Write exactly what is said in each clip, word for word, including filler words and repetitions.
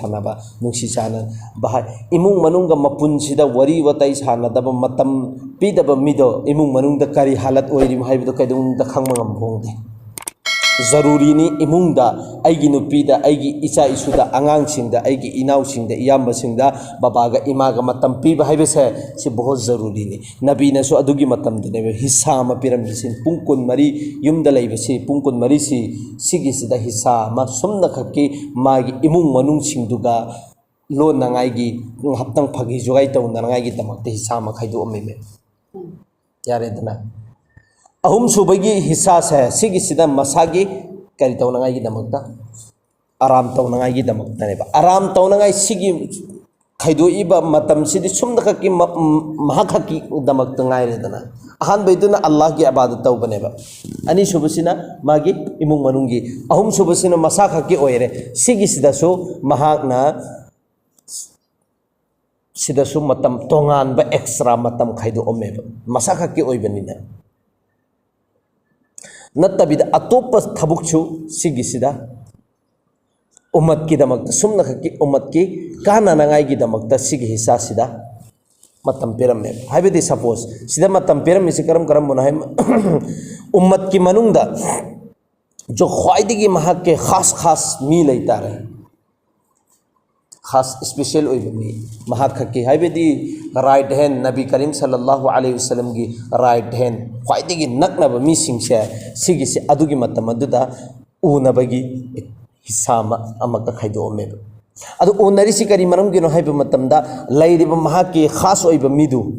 ꯁꯥꯟꯅꯕ, ꯅꯨꯡꯁꯤ ꯆꯥꯟꯅꯕ ꯍꯥꯏ꯫ ꯏꯃꯨꯡ ꯃꯅꯨꯡꯒ ꯃꯄꯨꯟꯁꯤꯗ ꯋꯥꯔꯤ ꯋꯥꯇꯥꯏ ꯁꯥꯟꯅꯗꯕ, ꯃꯇꯝ ꯄꯤꯗꯕ ꯃꯤꯗꯣ ꯏꯃꯨꯡ ꯃꯅꯨꯡꯗ ꯀꯔꯤ ꯍꯥꯂꯠ ꯑꯣꯏꯔꯤꯕ ꯍꯥꯏꯕꯗꯣ ꯀꯩꯗꯧꯅꯨꯡꯗ ꯈꯪꯕ ꯉꯝꯕ ꯍꯣꯡꯗꯦ꯫ ꯖꯔꯨꯔꯤꯅꯤ ꯏꯃꯨꯡꯗ, ꯑꯩꯒꯤ ꯅꯨꯄꯤꯗ, ꯑꯩꯒꯤ ꯏꯆꯥ ꯏꯁꯨꯗ, ꯑꯉꯥꯡꯁꯤꯡꯗ, ꯑꯩꯒꯤ ꯏꯅꯥꯎꯁꯤꯡꯗ, ꯏꯌꯥꯝꯕꯁꯤꯡꯗ ꯕꯕꯥꯒ ꯏꯃꯥꯒ ꯃꯇꯝ ꯄꯤꯕ ꯍꯥꯏꯕꯁꯦ ꯁꯤ ꯕꯍꯨꯠ ꯖꯔꯨꯔꯤꯅꯤ꯫ ꯅꯕꯤꯅꯁꯨ ꯑꯗꯨꯒꯤ ꯃꯇꯝꯗꯅꯦꯕ ꯍꯤꯁꯥ ꯑꯃ ꯄꯤꯔꯝꯃꯤꯁꯤ꯫ ꯄꯨꯡ ꯀꯨꯟꯃꯔꯤ ꯌꯨꯝꯗ ꯂꯩꯕꯁꯤ, ꯄꯨꯡ ꯀꯨꯟꯃꯔꯤꯁꯤ, ꯁꯤꯒꯤꯁꯤꯗ ꯍꯤꯁꯥ ꯑꯃ ꯁꯨꯝꯅꯈꯛꯀꯤ ꯃꯥꯒꯤ ꯏꯃꯨꯡ ꯃꯅꯨꯡꯁꯤꯡꯗꯨꯒ ꯂꯣꯟꯅꯉꯥꯏꯒꯤ, ꯉꯥꯏꯍꯥꯛꯇꯪ ꯐꯥꯒꯤ ꯖꯨꯒꯥꯏ ꯇꯧꯅꯉꯥꯏꯒꯤꯗꯃꯛꯇ ꯍꯤꯁꯥ ꯑꯃ ꯈꯥꯏꯗꯣꯛꯑꯝꯃꯤꯃꯦ꯫ ꯌꯥꯔꯦꯗꯅ? ꯑꯍꯨꯝꯁꯨꯕꯒꯤ ꯍꯤꯁꯥꯁꯦ ꯁꯤꯒꯤꯁꯤꯗ ꯃꯁꯥꯒꯤ ꯀꯔꯤ ꯇꯧꯅꯉꯥꯏꯒꯤꯗꯃꯛꯇ? ꯑꯔꯥꯝ ꯇꯧꯅꯉꯥꯏꯒꯤꯗꯃꯛꯇꯅꯦꯕ꯫ ꯑꯔꯥꯝ ꯇꯧꯅꯉꯥꯏ ꯁꯤꯒꯤ ꯈꯥꯏꯗꯣꯛꯏꯕ ꯃꯇꯝꯁꯤꯗꯤ ꯁꯨꯝꯅꯈꯛꯀꯤ ꯃ-, ꯃꯍꯥꯛ ꯈꯛꯀꯤꯗꯃꯛꯇ ꯉꯥꯏꯔꯦꯗꯅ꯫ ꯑꯍꯥꯟꯕꯩꯗꯨꯅ ꯑꯜꯂꯥꯍꯒꯤ ꯑꯕꯥꯗ ꯇꯧꯕꯅꯦꯕ, ꯑꯅꯤꯁꯨꯕꯁꯤꯅ ꯃꯥꯒꯤ ꯏꯃꯨꯡ ꯃꯅꯨꯡꯒꯤ, ꯑꯍꯨꯝꯁꯨꯕꯁꯤꯅ ꯃꯁꯥ ꯈꯛꯀꯤ ꯑꯣꯏꯔꯦ꯫ ꯁꯤꯒꯤꯁꯤꯗꯁꯨ ꯃꯍꯥꯛꯅ ꯁꯤꯗꯁꯨ ꯃꯇꯝ ꯇꯣꯉꯥꯟꯕ ꯑꯦꯛꯁꯇ꯭ꯔꯥ ꯃꯇꯝ ꯈꯥꯏꯗꯣꯛꯑꯝꯃꯦꯕ, ꯃꯁꯥ ꯈꯛꯀꯤ ꯑꯣꯏꯕꯅꯤꯅ꯫ ꯅꯠꯇꯕꯤꯗ ꯑꯇꯣꯞꯄ ꯊꯕꯛꯁꯨ ꯁꯤꯒꯤꯁꯤꯗ ꯎꯝꯃꯠꯀꯤꯗꯃꯛꯇ, ꯁꯨꯝꯅꯈꯛꯀꯤ ꯎꯝꯃꯠꯀꯤ ꯀꯥꯟꯅꯅꯉꯥꯏꯒꯤꯗꯃꯛꯇ ꯁꯤꯒꯤ ꯍꯤꯁꯥꯁꯤꯗ ꯃꯇꯝ ꯄꯤꯔꯝꯃꯦꯕ꯫ ꯍꯥꯏꯕꯗꯤ ꯁꯄꯣꯁ ꯁꯤꯗ ꯃꯇꯝ ꯄꯤꯔꯝꯃꯤꯁꯤ ꯀꯔꯝ ꯀꯔꯝꯕꯅꯣ ꯍꯥꯏ, ꯎꯝꯃꯠꯀꯤ ꯃꯅꯨꯡꯗ ꯖꯣ ꯈ꯭ꯋꯥꯏꯗꯒꯤ ꯃꯍꯥꯛꯀꯤ ꯈꯥꯁ ꯈꯥꯁ ꯃꯤ ꯂꯩꯇꯥꯔꯦ, ꯈꯥꯁ ꯏꯁꯄꯤꯁꯦꯜ ꯑꯣꯏꯕ ꯃꯤ, ꯃꯍꯥꯛ ꯈꯛꯀꯤ, ꯍꯥꯏꯕꯗꯤ ꯔꯥꯏꯠ ꯍꯦꯟ, ꯅꯕꯤ ꯀꯔꯤꯝ ꯁꯜꯂꯜꯂꯥꯍꯨ ꯑꯂꯩꯍꯤ ꯋꯁꯜꯂꯝꯒꯤ ꯔꯥꯏꯠ ꯍꯦꯟ, ꯈ꯭ꯋꯥꯏꯗꯒꯤ ꯅꯛꯅꯕ ꯃꯤꯁꯤꯡꯁꯦ, ꯁꯤꯒꯤꯁꯦ ꯑꯗꯨꯒꯤ ꯃꯇꯝ ꯑꯗꯨꯗ ꯎꯅꯕꯒꯤ ꯍꯤꯁꯥ ꯑꯃ ꯑꯃꯨꯛꯀ ꯈꯥꯏꯗꯣꯛꯑꯝꯃꯦꯕ꯫ ꯑꯗꯨ ꯎꯅꯔꯤꯁꯤ ꯀꯔꯤ ꯃꯔꯝꯒꯤꯅꯣ ꯍꯥꯏꯕ ꯃꯇꯝꯗ, ꯂꯩꯔꯤꯕ ꯃꯍꯥꯛꯀꯤ ꯈꯥꯁ ꯑꯣꯏꯕ ꯃꯤꯗꯨ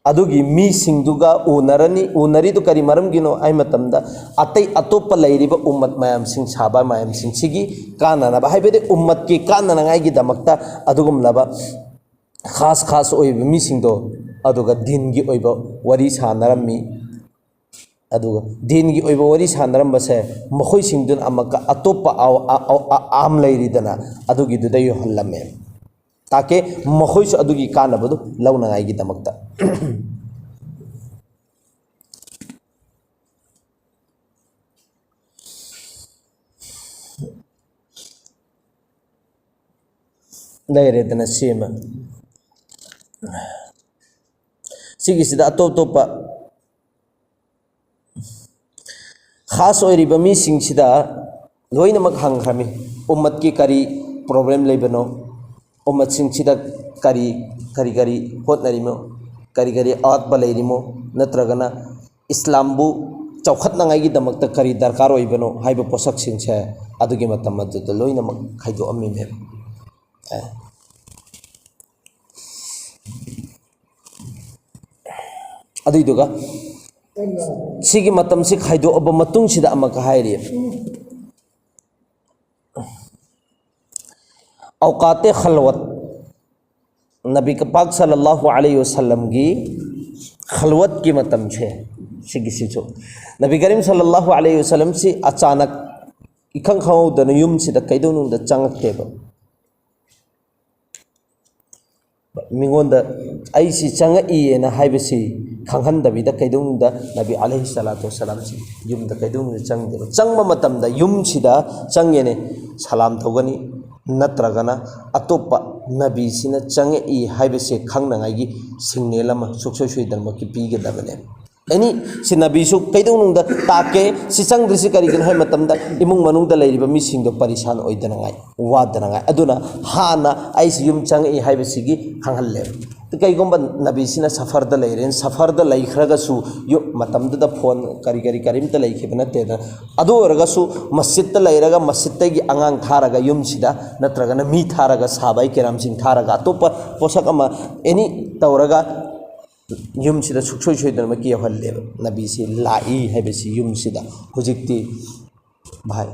ꯑꯗꯨꯒꯤ ꯃꯤꯁꯤꯡꯗꯨꯒ ꯎꯅꯔꯅꯤ꯫ ꯎꯅꯔꯤꯗꯨ ꯀꯔꯤ ꯃꯔꯝꯒꯤꯅꯣ ꯍꯥꯏ ꯃꯇꯝꯗ, ꯑꯇꯩ ꯑꯇꯣꯞꯄ ꯂꯩꯔꯤꯕ ꯎꯝꯃꯠ ꯃꯌꯥꯝꯁꯤꯡ, ꯁꯥꯕ ꯃꯌꯥꯝꯁꯤꯡꯁꯤꯒꯤ ꯀꯥꯟꯅꯅꯕ, ꯍꯥꯏꯕꯗꯤ ꯎꯝꯃꯠꯀꯤ ꯀꯥꯟꯅꯅꯉꯥꯏꯒꯤꯗꯃꯛꯇ ꯑꯗꯨꯒꯨꯝꯂꯕ ꯈꯥꯁ ꯈꯥꯁ ꯑꯣꯏꯕ ꯃꯤꯁꯤꯡꯗꯣ ꯑꯗꯨꯒ ꯗꯤꯟꯒꯤ ꯑꯣꯏꯕ ꯋꯥꯔꯤ ꯁꯥꯟꯅꯔꯝꯃꯤ꯫ ꯑꯗꯨꯒ ꯗꯤꯟꯒꯤ ꯑꯣꯏꯕ ꯋꯥꯔꯤ ꯁꯥꯟꯅꯔꯝꯕꯁꯦ ꯃꯈꯣꯏꯁꯤꯡꯗꯨꯅ ꯑꯃꯨꯛꯀ ꯑꯇꯣꯞꯄ ꯑꯥ-, ꯑꯥ-, ꯑꯥ-, ꯑꯥ-, ꯑꯥꯝ ꯂꯩꯔꯤꯗꯅ ꯑꯗꯨꯒꯤꯗꯨꯗ ꯌꯧꯍꯜꯂꯝꯃꯦ꯫ ꯇꯥꯀꯦ ꯃꯈꯣꯏꯁꯨ ꯑꯗꯨꯒꯤ ꯀꯥꯟꯅꯕꯗꯨ ꯂꯧꯅꯉꯥꯏꯒꯤꯗꯃꯛꯇ꯫ ꯂꯩꯔꯦꯗꯅ ꯁꯤꯃ꯫ ꯁꯤꯒꯤꯁꯤꯗ ꯑꯇꯣꯞ ꯑꯇꯣꯞꯄ ꯈꯥꯁ ꯑꯣꯏꯔꯤꯕ ꯃꯤꯁꯤꯡꯁꯤꯗ ꯂꯣꯏꯅꯃꯛ ꯍꯪꯈ꯭ꯔꯃꯤ, ꯎꯝꯃꯠꯀꯤ ꯀꯔꯤ ꯄ꯭ꯔꯣꯕ꯭ꯂꯦꯝ ꯂꯩꯕꯅꯣ, ꯎꯝꯃꯠꯁꯤꯡꯁꯤꯗ ꯀꯔꯤ ꯀꯔꯤ ꯀꯔꯤ ꯍꯣꯠꯅꯔꯤꯃꯣ, ꯀꯔꯤ ꯀꯔꯤ ꯑꯋꯥꯠꯄ ꯂꯩꯔꯤꯃꯣ, ꯅꯠꯇ꯭ꯔꯒꯅ ꯏꯁꯂꯥꯝꯕꯨ ꯆꯥꯎꯈꯠꯅꯉꯥꯏꯒꯤꯗꯃꯛꯇ ꯀꯔꯤ ꯗꯔꯀꯥꯔ ꯑꯣꯏꯕꯅꯣ ꯍꯥꯏꯕ ꯄꯣꯠꯁꯛꯁꯤꯡꯁꯦ ꯑꯗꯨꯒꯤ ꯃꯇꯝ ꯑꯗꯨꯗ ꯂꯣꯏꯅꯃꯛ ꯈꯥꯏꯗꯣꯛꯑꯝꯃꯤꯅꯦꯕ꯫ ꯑꯗꯨꯏꯗꯨꯒ ꯁꯤꯒꯤ ꯃꯇꯝꯁꯤ ꯈꯥꯏꯗꯣꯛꯑꯕ ꯃꯇꯨꯡꯁꯤꯗ ꯑꯃꯨꯛꯀ ꯍꯥꯏꯔꯤ, ꯑꯧꯀꯥꯇꯦ ꯈꯜꯋꯠ, ꯅꯕꯤ ꯄꯥꯛ ꯁꯜꯂꯜꯂꯥꯍꯨ ꯑꯂꯩꯍꯤ ꯋꯁꯜꯂꯝꯒꯤ ꯈꯜꯋꯠꯀꯤ ꯃꯇꯝꯁꯦ, ꯁꯤꯒꯤꯁꯤꯁꯨ ꯅꯕꯤ ꯀꯔꯤꯝ ꯁꯜꯂꯜꯂꯥꯍꯨ ꯑꯂꯩꯍꯤ ꯋꯁꯜꯂꯝꯁꯤ ꯑꯆꯥꯅꯛ ꯏꯈꯪ ꯈꯪꯍꯧꯗꯅ ꯌꯨꯝꯁꯤꯗ ꯀꯩꯗꯧꯅꯨꯡꯗ ꯆꯪꯉꯛꯇꯦꯕ꯫ ꯃꯤꯉꯣꯟꯗ ꯑꯩꯁꯤ ꯆꯪꯉꯛꯏꯌꯦꯅ ꯍꯥꯏꯕꯁꯤ ꯈꯪꯍꯟꯗꯕꯤꯗ ꯀꯩꯗꯧꯅꯨꯡꯗ ꯅꯕꯤ ꯑꯂꯩꯍꯤ ꯁꯂꯥꯇꯨ ꯋꯁꯁꯂꯥꯝꯁꯤ ꯌꯨꯝꯗ ꯀꯩꯗꯧꯅꯨꯡꯗ ꯆꯪꯗꯦꯕ꯫ ꯆꯪꯕ ꯃꯇꯝꯗ ꯌꯨꯝꯁꯤꯗ ꯆꯪꯉꯦꯅꯦ ꯁꯂꯥꯝ ꯇꯧꯒꯅꯤ, ꯅꯠꯇ꯭ꯔꯒꯅ ꯑꯇꯣꯞꯄ ꯅꯕꯤꯁꯤꯅ ꯆꯪꯉꯛꯏ ꯍꯥꯏꯕꯁꯦ ꯈꯪꯅꯉꯥꯏꯒꯤ ꯁꯤꯒꯅꯦꯜ ꯑꯃ ꯁꯨꯡꯁꯣꯏ ꯁꯣꯏꯗꯅꯃꯛꯀꯤ ꯄꯤꯒꯗꯕꯅꯦ꯫ ꯑꯦꯅꯤ ꯁꯤ ꯅꯕꯤꯁꯨ ꯀꯩꯗꯧꯅꯨꯡꯗ ꯇꯥꯛꯀꯦ, ꯁꯤ ꯆꯪꯗ꯭ꯔꯤꯁꯤ ꯀꯔꯤꯒꯤꯅꯣ ꯍꯥꯏꯕ ꯃꯇꯝꯗ ꯏꯃꯨꯡ ꯃꯅꯨꯡꯗ ꯂꯩꯔꯤꯕ ꯃꯤꯁꯤꯡꯗꯣ ꯄꯔꯤꯁꯥꯟ ꯑꯣꯏꯗꯅꯉꯥꯏ, ꯋꯥꯗꯅꯉꯥꯏ꯫ ꯑꯗꯨꯅ ꯍꯥꯟꯅ ꯑꯩꯁꯤ ꯌꯨꯝ ꯆꯪꯉꯛꯏ ꯍꯥꯏꯕꯁꯤꯒꯤ ꯈꯪꯍꯜꯂꯦꯕ꯫ ꯀꯩꯒꯨꯝꯕ ꯅꯕꯤꯁꯤꯅ ꯁꯐꯔꯗ ꯂꯩꯔꯦ, ꯁꯐꯔꯗ ꯂꯩꯈ꯭ꯔꯒꯁꯨ ꯌꯨ-, ꯃꯇꯝꯗꯨꯗ ꯐꯣꯟ ꯀꯔꯤ ꯀꯔꯤ ꯀꯔꯤꯝꯇ ꯂꯩꯈꯤꯕ ꯅꯠꯇꯦꯗꯅ꯫ ꯑꯗꯨ ꯑꯣꯏꯔꯒꯁꯨ ꯃꯁꯖꯤꯠꯇ ꯂꯩꯔꯒ ꯃꯁꯖꯤꯠꯇꯒꯤ ꯑꯉꯥꯡ ꯊꯥꯔꯒ ꯌꯨꯝꯁꯤꯗ, ꯅꯠꯇ꯭ꯔꯒꯅ ꯃꯤ ꯊꯥꯔꯒ, ꯁꯥꯕꯥꯏ ꯀꯤꯔꯥꯝꯁꯤꯡ ꯊꯥꯔꯒ, ꯑꯇꯣꯞꯄ ꯄꯣꯠꯁꯛ ꯑꯃ ꯑꯦꯅꯤ ꯇꯧꯔꯒ ꯌꯨꯝꯁꯤꯗ ꯁꯨꯡꯁꯣꯏ ꯁꯣꯏꯗꯅꯃꯛꯀꯤ ꯌꯧꯍꯜꯂꯦꯕ꯫ ꯅꯕꯤꯁꯤ ꯂꯥꯛꯏ ꯍꯥꯏꯕꯁꯤ ꯌꯨꯝꯁꯤꯗ꯫ ꯍꯧꯖꯤꯛꯇꯤ ꯚꯥꯏ,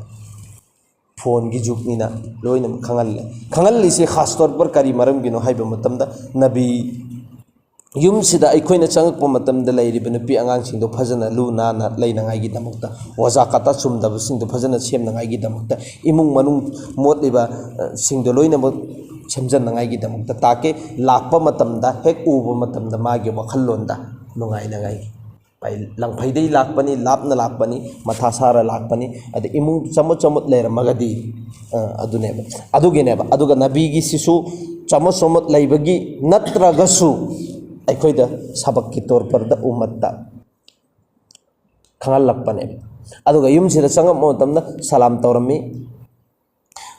ꯐꯣꯟꯒꯤ ꯖꯨꯒꯅꯤꯅ ꯂꯣꯏꯅꯃꯛ ꯈꯪꯍꯜꯂꯦ꯫ ꯈꯪꯍꯜꯂꯤꯁꯦ ꯈꯥꯁ ꯇꯧꯔ ꯀꯔꯤ ꯃꯔꯝꯒꯤꯅꯣ ꯍꯥꯏꯕ ꯃꯇꯝꯗ, ꯅꯕꯤ ꯌꯨꯝꯁꯤꯗ ꯑꯩꯈꯣꯏꯅ ꯆꯪꯉꯛꯄ ꯃꯇꯝꯗ ꯂꯩꯔꯤꯕ ꯅꯨꯄꯤ ꯑꯉꯥꯡꯁꯤꯡꯗꯣ ꯐꯖꯅ ꯂꯨ ꯅꯥꯟꯅ ꯂꯩꯅꯉꯥꯏꯒꯤꯗꯃꯛꯇ, ꯋꯥꯖꯥ ꯀꯇꯥ ꯆꯨꯝꯗꯕꯁꯤꯡꯗꯣ ꯐꯖꯅ ꯁꯦꯝꯅꯉꯥꯏꯒꯤꯗꯃꯛꯇ, ꯏꯃꯨꯡ ꯃꯅꯨꯡ ꯃꯣꯠꯂꯤꯕ, ꯑ, ꯁꯤꯡꯗꯣ ꯂꯣꯏꯅꯃꯛ ꯁꯦꯝꯖꯟꯅꯉꯥꯏꯒꯤꯗꯃꯛꯇ ꯇꯥꯛꯀꯦ꯫ ꯂꯥꯛꯄ ꯃꯇꯝꯗ, ꯍꯦꯛ ꯎꯕ ꯃꯇꯝꯗ ꯃꯥꯒꯤ ꯋꯥꯈꯜꯂꯣꯟꯗ ꯅꯨꯡꯉꯥꯏꯅꯉꯥꯏꯒꯤ꯫ ꯂꯪꯐꯩꯗꯩ ꯂꯥꯛꯄꯅꯤ, ꯂꯥꯞꯅ ꯂꯥꯛꯄꯅꯤ, ꯃꯊꯥ ꯁꯥꯔ ꯂꯥꯛꯄꯅꯤ, ꯑꯗ ꯏꯃꯨꯡ ꯆꯃꯣꯠ ꯆꯃꯣꯠ ꯂꯩꯔꯝꯃꯒꯗꯤ, ꯑ, ꯑꯗꯨꯅꯦꯕ꯫ ꯑꯗꯨꯒꯤꯅꯦꯕ꯫ ꯑꯗꯨꯒ ꯅꯕꯤꯒꯤꯁꯤꯁꯨ ꯆꯃꯣꯠ ꯆꯃꯣꯠ ꯂꯩꯕꯒꯤ ꯅꯠꯇ꯭ꯔꯒꯁꯨ ꯑꯩꯈꯣꯏꯗ ꯁꯕꯛꯀꯤ ꯇꯣꯔꯄꯔꯗ ꯎꯃꯠꯇ ꯈꯪꯍꯜꯂꯛꯄꯅꯦꯕ꯫ ꯑꯗꯨꯒ ꯌꯨꯝꯁꯤꯗ ꯆꯪꯉꯛꯄ ꯃꯇꯝꯗ ꯁꯂꯥꯝ ꯇꯧꯔꯝꯃꯤ꯫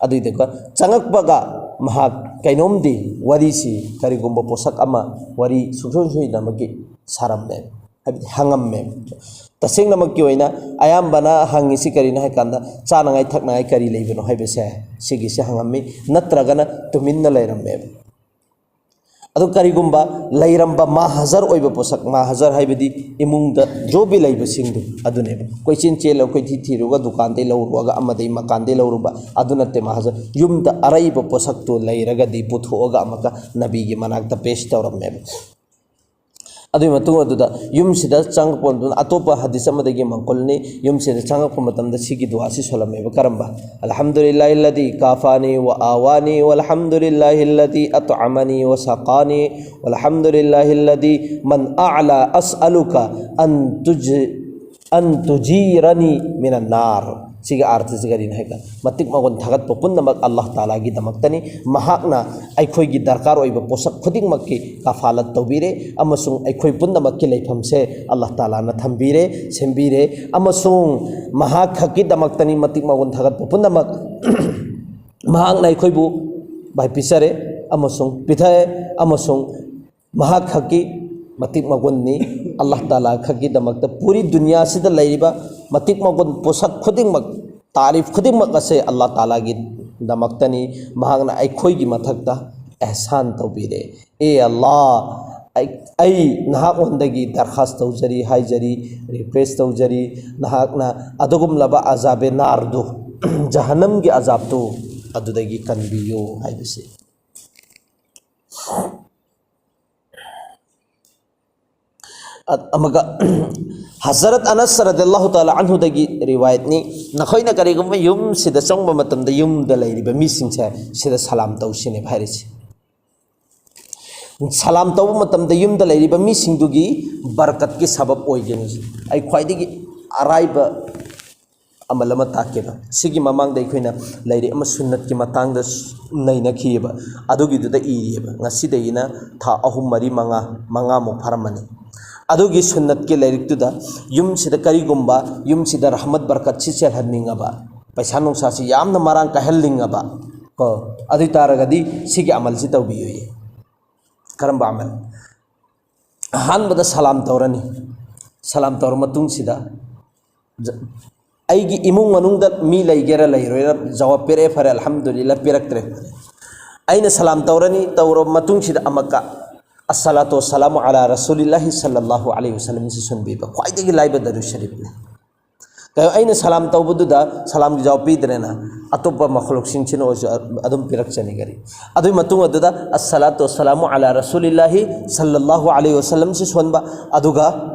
ꯑꯗꯨꯏꯗꯨꯒ ꯆꯪꯉꯛꯄꯒ ꯃꯍꯥꯛ ꯀꯩꯅꯣꯝꯗꯤ ꯋꯥꯔꯤꯁꯤ ꯀꯔꯤꯒꯨꯝꯕ ꯄꯣꯠꯁꯛ ꯑꯃ ꯋꯥꯔꯤ ꯁꯨꯡꯁꯣꯏ ꯁꯣꯏꯗꯅꯃꯛꯀꯤ ꯁꯥꯔꯝꯃꯦ, ꯍꯥꯏꯕꯗꯤ ꯍꯪꯉꯝꯃꯦ꯫ ꯇꯁꯦꯡꯅꯃꯛꯀꯤ ꯑꯣꯏꯅ ꯑꯌꯥꯝꯕꯅ ꯍꯪꯉꯤꯁꯤ ꯀꯔꯤꯅꯣ ꯍꯥꯏ ꯀꯥꯟꯗ ꯆꯥꯅꯉꯥꯏ ꯊꯛꯅꯉꯥꯏ ꯀꯔꯤ ꯂꯩꯕꯅꯣ ꯍꯥꯏꯕꯁꯦ ꯁꯤꯒꯤꯁꯦ ꯍꯪꯉꯝꯃꯤ, ꯅꯠꯇ꯭ꯔꯒꯅ ꯇꯨꯃꯤꯟꯅ ꯂꯩꯔꯝꯃꯦꯕ꯫ ꯑꯗꯨ ꯀꯔꯤꯒꯨꯝꯕ ꯂꯩꯔꯝꯕ ꯃꯥ ꯍꯖꯔ ꯑꯣꯏꯕ ꯄꯣꯠꯁꯛ, ꯃꯥ ꯍꯖꯔ ꯍꯥꯏꯕꯗꯤ ꯏꯃꯨꯡꯗ ꯖꯣꯕꯤ ꯂꯩꯕꯁꯤꯡꯗꯨ ꯑꯗꯨꯅꯦꯕ꯫ ꯀꯣꯏꯆꯦꯟ ꯆꯦꯜꯂ ꯀꯣꯏꯊꯤ ꯊꯤꯔꯨꯔꯒ ꯗꯨꯀꯥꯟꯗꯩ ꯂꯧꯔꯨꯔꯒ ꯑꯃꯗꯩ ꯃꯀꯥꯟꯗꯩ ꯂꯧꯔꯨꯕ ꯑꯗꯨ ꯅꯠꯇꯦ ꯃꯥ ꯍꯖꯔ꯫ ꯌꯨꯝꯗ ꯑꯔꯩꯕ ꯄꯣꯠꯁꯛꯇꯨ ꯂꯩꯔꯒꯗꯤ ꯄꯨꯊꯣꯛꯑꯒ ꯑꯃꯨꯛꯀ ꯅꯕꯤꯒꯤ ꯃꯅꯥꯛꯇ ꯄꯦꯁ ꯇꯧꯔꯝꯃꯦꯕ꯫ ꯑꯗꯨꯒꯤ ꯃꯇꯨꯡ ꯑꯗꯨꯗ ꯌꯨꯝꯁꯤꯗ ꯆꯪꯉꯛꯄ ꯃꯇꯝꯗ ꯑꯇꯣꯞꯄ ꯍꯗꯤꯁ ꯑꯃꯗꯒꯤ ꯃꯟꯀꯨꯜꯅꯤ, ꯌꯨꯝꯁꯤꯗ ꯆꯪꯉꯛꯄ ꯃꯇꯝꯗ ꯁꯤꯒꯤ ꯗꯨꯋꯥꯁꯤ ꯁꯣꯜꯂꯝꯃꯦꯕ꯫ ꯀꯔꯝꯕ? "ꯑꯜꯍꯝꯗꯨꯂꯤꯜꯂꯥꯍꯤꯜꯂꯗꯤ ꯀꯥꯐꯥꯅꯤ ꯋ ꯑꯥꯋꯥꯅꯤ, ꯋꯥꯜꯍꯝꯗꯨꯂꯤꯜꯂꯥꯍꯤꯜꯂꯗꯤ ꯑꯠꯑꯃꯅꯤ ꯋ ꯁꯥꯀꯥꯅꯤ, ꯋꯥꯜꯍꯝꯗꯨꯂꯤꯜꯂꯥꯍꯤꯜꯂꯗꯤ ꯃꯟ ꯑꯥꯂꯥ ꯑꯁꯑꯂꯨꯀ ꯑꯟ ꯇꯨꯖ-, ꯑꯟ ꯇꯨꯖꯤꯔꯅꯤ ꯃꯤꯅꯟ ꯅꯥꯔ"꯫ ꯁꯤꯒꯤ ꯑꯥꯔꯊꯁꯤ ꯀꯔꯤꯅꯣ ꯍꯥꯏ ꯀꯥꯟꯗ, ꯃꯇꯤꯛ ꯃꯒꯨꯟ ꯊꯥꯒꯠꯄ ꯄꯨꯝꯅꯃꯛ ꯑꯜꯂꯥꯍ ꯇꯥꯂꯥꯒꯤꯗꯃꯛꯇꯅꯤ꯫ ꯃꯍꯥꯛꯅ ꯑꯩꯈꯣꯏꯒꯤ ꯗꯔꯀꯥꯔ ꯑꯣꯏꯕ ꯄꯣꯠꯁꯛ ꯈꯨꯗꯤꯡꯃꯛꯀꯤ ꯀꯐꯥꯂꯠ ꯇꯧꯕꯤꯔꯦ, ꯑꯃꯁꯨꯡ ꯑꯩꯈꯣꯏ ꯄꯨꯝꯅꯃꯛꯀꯤ ꯂꯩꯐꯝꯁꯦ ꯑꯜꯂꯥꯍ ꯇꯥꯂꯥꯅ ꯊꯝꯕꯤꯔꯦ, ꯁꯦꯝꯕꯤꯔꯦ, ꯑꯃꯁꯨꯡ ꯃꯍꯥꯛ ꯈꯛꯀꯤꯗꯃꯛꯇꯅꯤ ꯃꯇꯤꯛ ꯃꯒꯨꯟ ꯊꯥꯒꯠꯄ ꯄꯨꯝꯅꯃꯛ꯫ ꯃꯍꯥꯛꯅ ꯑꯩꯈꯣꯏꯕꯨ ꯚꯥꯏ ꯄꯤꯖꯔꯦ ꯑꯃꯁꯨꯡ ꯄꯤꯊꯛꯑꯦ, ꯑꯃꯁꯨꯡ ꯃꯍꯥꯛ ꯈꯛꯀꯤ ꯃꯇꯤꯛ ꯃꯒꯨꯟꯅꯤ꯫ ꯑꯜꯂꯥꯍ ꯇꯥꯂꯥ ꯈꯛꯀꯤꯗꯃꯛꯇ ꯄꯨꯔꯤ ꯗꯨꯅꯤꯌꯥꯁꯤꯗ ꯂꯩꯔꯤꯕ ꯃꯇꯤꯛ ꯃꯒꯨꯟ ꯄꯣꯠꯁꯛ ꯈꯨꯗꯤꯡꯃꯛ, ꯇꯥꯔꯤꯐ ꯈꯨꯗꯤꯡꯃꯛ ꯑꯁꯦ ꯑꯜꯂꯥꯍ ꯇꯥꯂꯥꯒꯤꯗꯃꯛꯇꯅꯤ꯫ ꯃꯍꯥꯛꯅ ꯑꯩꯈꯣꯏꯒꯤ ꯃꯊꯛꯇ ꯑꯦꯍꯁꯥꯟ ꯇꯧꯕꯤꯔꯦ꯫ ꯑꯦ ꯑꯜꯂꯥꯍ, ꯑꯩ, ꯑꯩ ꯅꯍꯥꯛꯉꯣꯟꯗꯒꯤ ꯗꯔꯈꯥꯁ ꯇꯧꯖꯔꯤ, ꯍꯥꯏꯖꯔꯤ, ꯔꯤꯀ꯭ꯋꯦꯁ ꯇꯧꯖꯔꯤ, ꯅꯍꯥꯛꯅ ꯑꯗꯨꯒꯨꯝꯂꯕ ꯑꯖꯥꯕꯦ ꯅꯥꯔꯗꯨ, ꯖꯍꯟꯅꯝꯒꯤ ꯑꯖꯥꯕꯇꯨ ꯑꯗꯨꯗꯒꯤ ꯀꯟꯕꯤꯌꯨ ꯍꯥꯏꯕꯁꯤ꯫ ꯑ-, ꯑꯃꯒ, ꯍꯖꯔꯠ ꯑꯅꯁ ꯔꯗꯤꯌꯜꯂꯥꯍꯨ ꯇꯥꯂꯥ ꯑꯟꯍꯨꯗꯒꯤ ꯔꯤꯋꯥꯌꯠꯅꯤ, "ꯅꯈꯣꯏꯅ ꯀꯔꯤꯒꯨꯝꯕ ꯌꯨꯝꯁꯤꯗ ꯆꯪꯕ ꯃꯇꯝꯗ ꯌꯨꯝꯗ ꯂꯩꯔꯤꯕ ꯃꯤꯁꯤꯡꯁꯦ ꯁꯤꯗ ꯁꯂꯥꯝ ꯇꯧꯁꯤꯅꯦꯕ" ꯍꯥꯏꯔꯤꯁꯦ꯫ ꯁꯂꯥꯝ ꯇꯧꯕ ꯃꯇꯝꯗ ꯌꯨꯝꯗ ꯂꯩꯔꯤꯕ ꯃꯤꯁꯤꯡꯗꯨꯒꯤ ꯕꯔꯀꯠꯀꯤ ꯁꯕꯕ ꯑꯣꯏꯒꯅꯤ꯫ ꯑꯩ ꯈ꯭ꯋꯥꯏꯗꯒꯤ ꯑꯔꯥꯏꯕ ꯑꯃꯜ ꯑꯃ ꯇꯥꯛꯀꯦꯕ꯫ ꯁꯤꯒꯤ ꯃꯃꯥꯡꯗ ꯑꯩꯈꯣꯏꯅ ꯂꯥꯏꯔꯤꯛ ꯑꯃ ꯁꯨꯟꯅꯠꯀꯤ ꯃꯇꯥꯡꯗ ꯅꯩꯅꯈꯤꯑꯕ, ꯑꯗꯨꯒꯤꯗꯨꯗ ꯏꯔꯤꯑꯕ꯫ ꯉꯁꯤꯗꯒꯤꯅ ꯊꯥ ꯑꯍꯨꯝ, ꯃꯔꯤ, ꯃꯉꯥ, ꯃꯉꯥꯃꯨꯛ ꯐꯥꯔꯝꯃꯅꯤ꯫ ꯑꯗꯨꯒꯤ ꯁꯨꯟꯅꯠꯀꯤ ꯂꯥꯏꯔꯤꯛꯇꯨꯗ ꯌꯨꯝꯁꯤꯗ ꯀꯔꯤꯒꯨꯝꯕ ꯌꯨꯝꯁꯤꯗ ꯔꯍꯃꯠ ꯕꯔꯀꯠꯁꯤ ꯆꯦꯜꯍꯟꯅꯤꯡꯉꯕ, ꯄꯩꯁꯥ ꯅꯨꯡꯁꯥꯁꯤ ꯌꯥꯝꯅ ꯃꯔꯥꯡ ꯀꯥꯏꯍꯟꯅꯤꯡꯉꯕ ꯀꯣ, ꯑꯗꯨ ꯑꯣꯏ ꯇꯥꯔꯒꯗꯤ ꯁꯤꯒꯤ ꯑꯃꯜꯁꯤ ꯇꯧꯕꯤꯌꯨ꯫ ꯀꯔꯝꯕ ꯑꯃꯜ? ꯑꯍꯥꯟꯕꯗ ꯁꯂꯥꯝ ꯇꯧꯔꯅꯤ꯫ ꯁꯂꯥꯝ ꯇꯧꯔ ꯃꯇꯨꯡꯁꯤꯗ, ꯖ-, ꯑꯩꯒꯤ ꯏꯃꯨꯡ ꯃꯅꯨꯡꯗ ꯃꯤ ꯂꯩꯒꯦꯔꯥ ꯂꯩꯔꯣꯏꯔꯥ, ꯖꯋꯥꯕ ꯄꯤꯔꯛꯑꯦ ꯐꯔꯦ, ꯑꯜꯍꯝꯗꯨꯂꯤꯜꯂꯥ, ꯄꯤꯔꯛꯇ꯭ꯔꯦ ꯐꯔꯦ꯫ ꯑꯩꯅ ꯁꯂꯥꯝ ꯇꯧꯔꯅꯤ, ꯇꯧꯔꯕ ꯃꯇꯨꯡꯁꯤꯗ ꯑꯃꯨꯛꯀ "ꯑꯁꯁꯂꯥꯇꯨ ꯋꯥꯁꯁꯂꯥꯃꯨ ꯑꯂꯥ ꯔꯁꯨꯂꯤꯜꯂꯥꯍꯤ ꯁꯜꯂꯜꯂꯥꯍꯨ ꯑꯂꯩꯍꯤ ꯋꯥꯁꯜꯂꯝꯁꯤ" ꯁꯣꯟꯕꯤꯕ, ꯈ꯭ꯋꯥꯏꯗꯒꯤ ꯂꯥꯏꯕ ꯗꯔꯨ ꯁꯔꯤꯐꯅꯤ꯫ ꯀꯩ-, ꯑꯩꯅ ꯁꯂꯥꯝ ꯇꯧꯕꯗꯨꯗ ꯁꯂꯥꯝꯒꯤ ꯖꯋꯥꯕ ꯄꯤꯗ꯭ꯔꯦꯅ, ꯑꯇꯣꯞꯄ ꯃꯈꯂꯨꯛꯁꯤꯡꯁꯤꯅ ꯑꯣꯏꯔꯁꯨ ꯑꯗꯨꯝ ꯄꯤꯔꯛꯆꯅꯤ ꯀꯔꯤ꯫ ꯑꯗꯨꯒꯤ ꯃꯇꯨꯡ ꯑꯗꯨꯗ "ꯑꯁꯁꯂꯥꯇꯨ ꯋꯥꯁꯁꯂꯥꯃꯨ ꯑꯂꯥ ꯔꯁꯨꯂꯤꯜꯂꯥꯍꯤ ꯁꯜꯂꯜꯂꯥꯍꯨ ꯑꯂꯩꯍꯤ ꯋꯥꯁꯜꯂꯝꯁꯤ ꯁꯣꯟꯕ, ꯑꯗꯨꯒ